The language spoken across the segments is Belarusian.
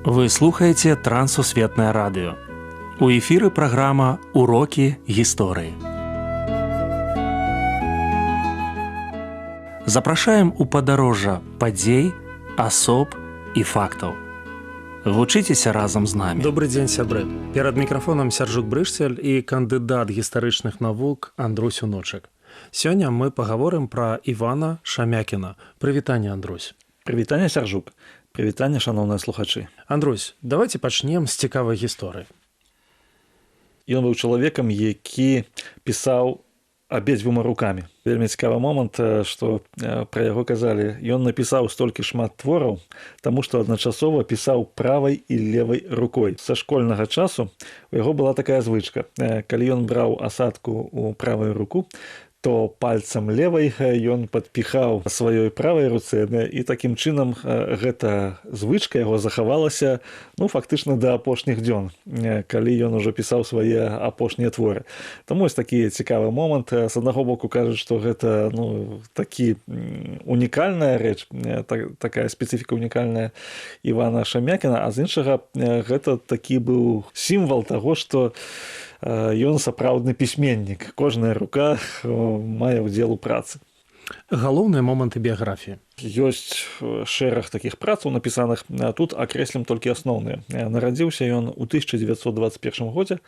Вы слухаеце Трансусветнае радыё. У эфіры праграма «Урокі гісторыі». Запрашаем у падарожжа падзей, асоб і фактаў. Вучыцеся разам з намі. Добры дзень, сябры. Перад мікрафонам Сяржук Брышцель і кандыдат гістарычных навук Андрусь Уночак. Сёння мы пагаворым пра Івана Шамякіна. Прывітанне, Андрусь. Прывітанне, Сяржук. Прывітанне, шаноўныя слухачы. Андрусь, давайте пачнем з цікавай гісторыі. Ён быў чалавекам, які пісаў абедзвюма рукамі. Вельмі цікавы момант, што пра яго казалі. Ён напісаў столькі шмат твораў, таму што адначасова пісаў правай і левай рукой. Са школьнага часу у яго была такая звычка. Калі ён браў асадку ў правую руку, то пальцам левай ён падпіхаў сваёй правай руцэ, і такім чынам гэта звычка яго захавалася, ну, фактычна да апошніх дзён, калі ён ужо пісаў свае апошнія творы. Таму вось такі цікавы момант. З аднаго боку кажуць, што гэта, ну, такі унікальная рэч, такая спецыфіка унікальная Івана Шамякіна, а з іншага гэта такі быў сімвал таго, што ён сапраўдны пісьменнік. Кожная рука мае ўдзел у працы. Галоўныя моманты біяграфіі. Ёсць шэраг такіх працаў напісаных, тут акрэслім толькі асноўныя. Нарадзіўся ён у 1921 годзе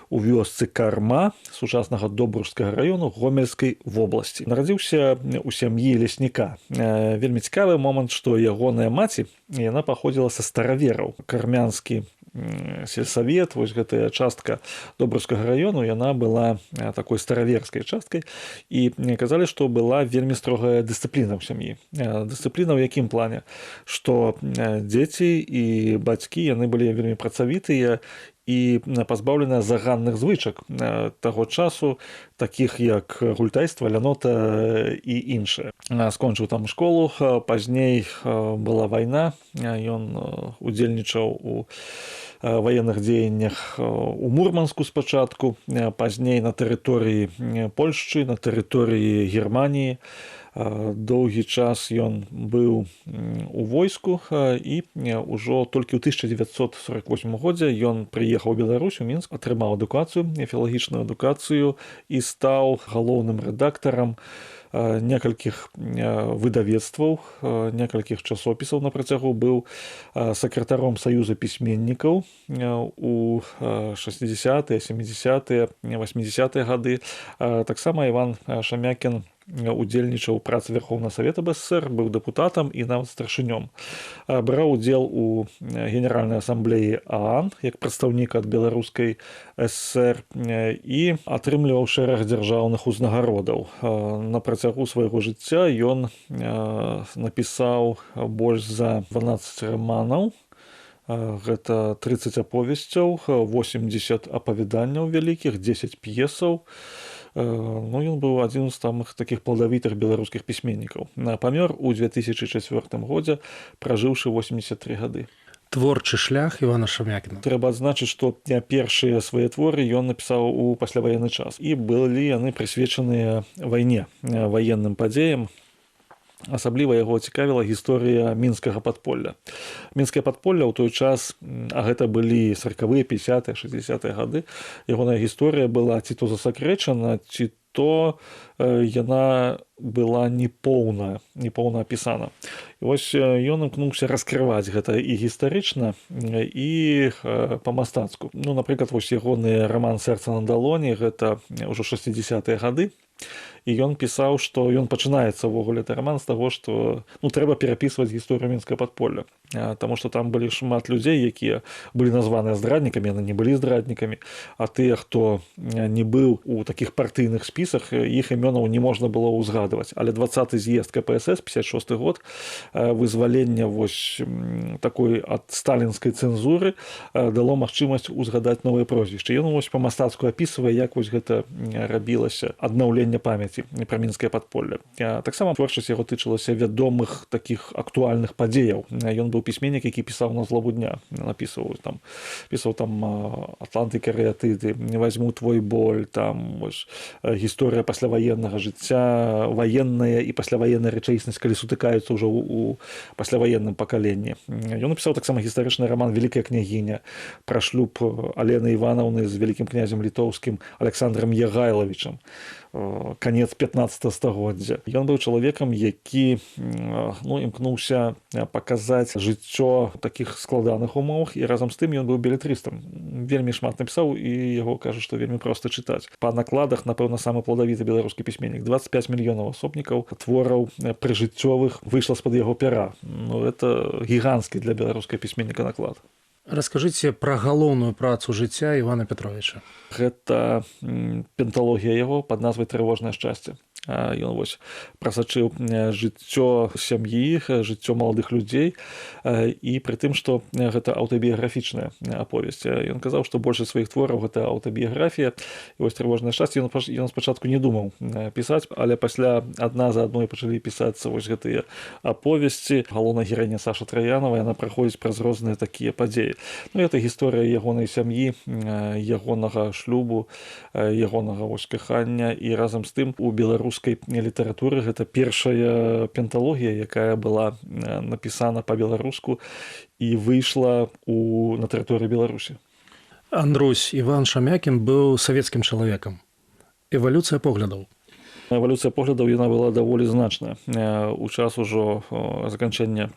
у вёсцы Карма сучаснага Добружскага раёну Гомельскай вобласці. Нарадзіўся ў сям'і лесніка. Вельмі цікавы момант, што ягоная маці, яна паходзіла са старавераў. Кармянскі сельсавет, вось гэтая частка Добрускага раёну, яна была такой стараверскай часткай, і казалі, што была вельмі строгая дысцыпліна ў сям'і. Дысцыпліна ў якім плане? Што дзеці і бацькі, яны былі вельмі працавітыя і пазбаўленыя заганных звычак таго часу, такіх як гультайства, лянота і іншае. Скончыў там школу, пазней была вайна, ён удзельнічаў у ваенных дзеяннях у Мурманску спачатку, пазней на тэрыторыі Польшчы, на тэрыторыі Германіі. Доўгі час ён быў у войску, і ўжо толькі ў 1948 годзе ён прыехаў у Беларусь, у Мінск, атрымаў адукацыю, філалагічную адукацыю і стаў галоўным рэдактарам некалькіх выдавецтваў, некалькіх часопісаў на працягу, быў сакратаром Саюза пісьменнікаў у 60-е, 70-е, 80-е гады. Таксама Іван Шамякін удзельнічаў у працы Верховнага Савета БССР, быў дэпутатам і нават старшынём. Браў удзел у Генеральнай асамблеі ААН як прадстаўнік ад Беларускай ССР і атрымліваў шэраг дзяржаўных узнагародаў. На працягу свайго жыцця ён напісаў больш за 12 раманаў, гэта 30 аповесцяў, 80 апавяданняў вялікіх, 10 п'есаў. Ну, ён быў адзін з самых такіх пладавітых беларускіх пісьменнікаў. Памёр у 2004 годзе, пражыўшы 83 гады. Творчы шлях Івана Шамякіна. Трэба адзначыць, што першыя свае творы ён напісаў у пасляваенны час. І былі яны прысвечаныя вайне, ваенным падзеям. Асабліва яго цікавіла гісторыя мінскага падполля. Мінскае падполля ў той час, а гэта былі 40-е, 50-е, 60-е гады, ягоная гісторыя была ці то засакрэчана, ці то яна была непоўна апісана. І вось ён імкнуўся раскрываць гэта і гістарычна, і па-мастацку. Ну, напрыклад, вось ягоны раман «Сэрца на далоні», гэта ўжо 60-е гады, і ён пісаў, што ён пачынаецца ўвогуле гэты раман з таго, што, ну, трэба перапісваць гісторыю мінскага падполля, таму што там былі шмат людзей, якія былі названыя здраднікамі, яны не былі здраднікамі, а тыя, хто не быў у такіх партыйных спісах, іх імёнаў не можна было ўзгадваць. Але 20-ы з'езд КПСС, 56-ы год, вызвалення вось такой ад сталінскай цэнзуры дало магчымасць узгадаць новыя прозвішчы. Ён вось па-мастацку апісвае, як вось гэта рабілася аднаўленне памяці. ці пра мінскае падполле. Таксама творчасць яго тычылася вядомых такіх актуальных падзеяў. Ён быў пісьменнік, які пісаў на злобу дня, напісваў там, пісаў там «Атланты карыятыды», «Возьму твой боль», там вось, гісторыя пасляваеннага жыцця, ваенная і пасляваенная рэчаіснасць, калі сутыкаюцца ўжо ў пасляваенным пакаленні. Ён напісаў таксама гістарычны раман «Вялікая княгіня» пра шлюб Алены Іванаўны з вялікім князем літоўскім Александром Ягайлавічам, канец 15 стагоддзя. Ён быў чалавекам, які, ну, імкнуўся паказаць жыццё такіх складаных умовах, і разам з тым ён быў белетрыстам. Вельмі шмат напісаў, і яго, кажуць, што вельмі проста чытаць. Па накладах, напэўна, самы пладавіты беларускі пісьменнік. 25 мільёнаў асобнікаў твораў прыжыццёвых выйшла з-пад яго пяра. Ну, это гіганцкі для беларускага пісьменніка наклад. Раскажыце пра галоўную працу жыцця Івана Пятровіча. Гэта пенталогія яго пад назвай «Трывожнае шчасце». Ён вось прасачыў жыццё сям'і, жыццё маладых людзей, і пры тым, што гэта аўтабіяграфічная аповесць. Ён казаў, што большасць сваіх твораў гэта аўтабіяграфія. І вось «Трывожнае шчасце» ён спачатку не думаў пісаць, але пасля адна за адной пачалі пісацца вось гэтыя аповесці. Галоўная гераіня Саша Траянова, яна праходзіць праз розныя такія падзеі. Ну, это гісторыя ягонай сям'і, ягонага шлюбу, ягонага вось кахання, і разам з тым у беларускай літаратуры гэта першая пенталогія, якая была напісана па-беларуску і выйшла на тэрыторыі Беларусі. Андрусь, Іван Шамякін быў савецкім чалавекам. Эвалюцыя поглядаў. Эвалюцыя поглядаў яна была даволі значная. У час ужо заканчэння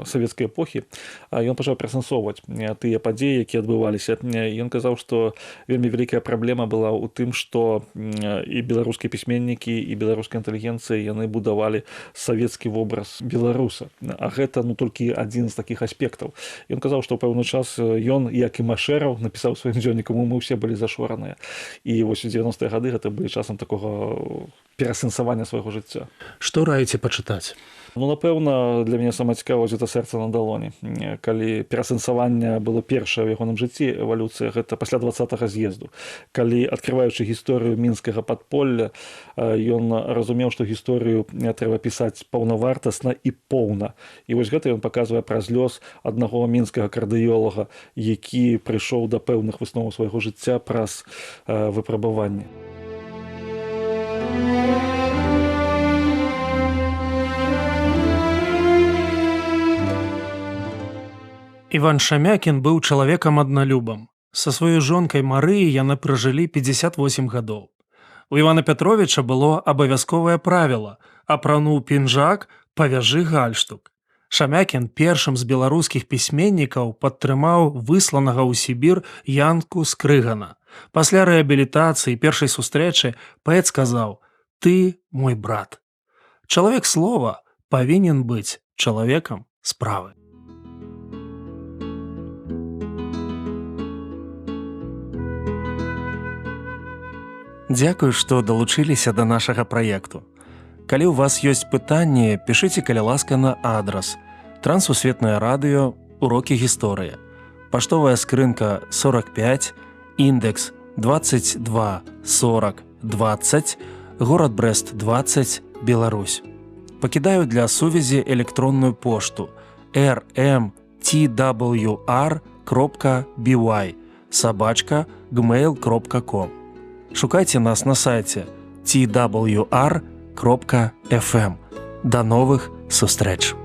савецкай эпохі ён пачаў перасэнсоўваць тыя падзеі, якія адбываліся. Ён казаў, што вельмі вялікая праблема была ў тым, што і беларускія пісьменнікі, і беларуская інтэлігенцыя яны будавалі савецкі вобраз беларуса. А гэта, ну, толькі адзін з такіх аспектаў. Ён казаў, што ў пэўны час ён, як і Машэраў, напісаў сваім дзённікам: мы ўсе былі зашораныя. І вось у 90-е гады гэта былі часам такога перасэнсавання свайго жыцця. Што раіце пачытаць? Ну, напэўна, для мяне сама цікавасць гэта «Сэрца на далоні». Калі перасэнсаванне было першае ў ягоным жыцці, эвалюцыя гэта пасля 20-го з'езду. Калі, адкрываючы гісторыю мінскага падполля, ён разумеў, што гісторыю трэба пісаць паўнавартасна і поўна. І вось гэта ён паказвае праз лёс аднаго мінскага кардыёлага, які прыйшоў да пэўных высноваў свайго жыцця праз выпрабаванне. Іван Шамякін быў чалавекам адналюбам. Са сваёй жонкай Марыяй яны пражылі 58 гадоў. У Івана Пятровіча было абавязковае правіла: апрануў пінжак, павяжы гальштук. Шамякін першым з беларускіх пісьменнікаў падтрымаў высланага ў Сібір Янку Скрыгана. Пасля рэабілітацыі першай сустрэчы паэт сказаў: «Ты мой брат». Чалавек слова павінен быць чалавекам справы. Дзякуй, што далучыліся да нашага праекту. Калі ў вас ёсць пытанні, пішыце, калі ласка, на адрас: Трансусветнае радыё, урокі гісторыі. Паштовая скрынка 45, індекс 22 40 20, горад Брэст 20, Беларусь. Пакідаю для сувязі электронную пошту rmtwr.by@gmail.com. Шукайце нас на сайце twr.fm. До новых сустрэч!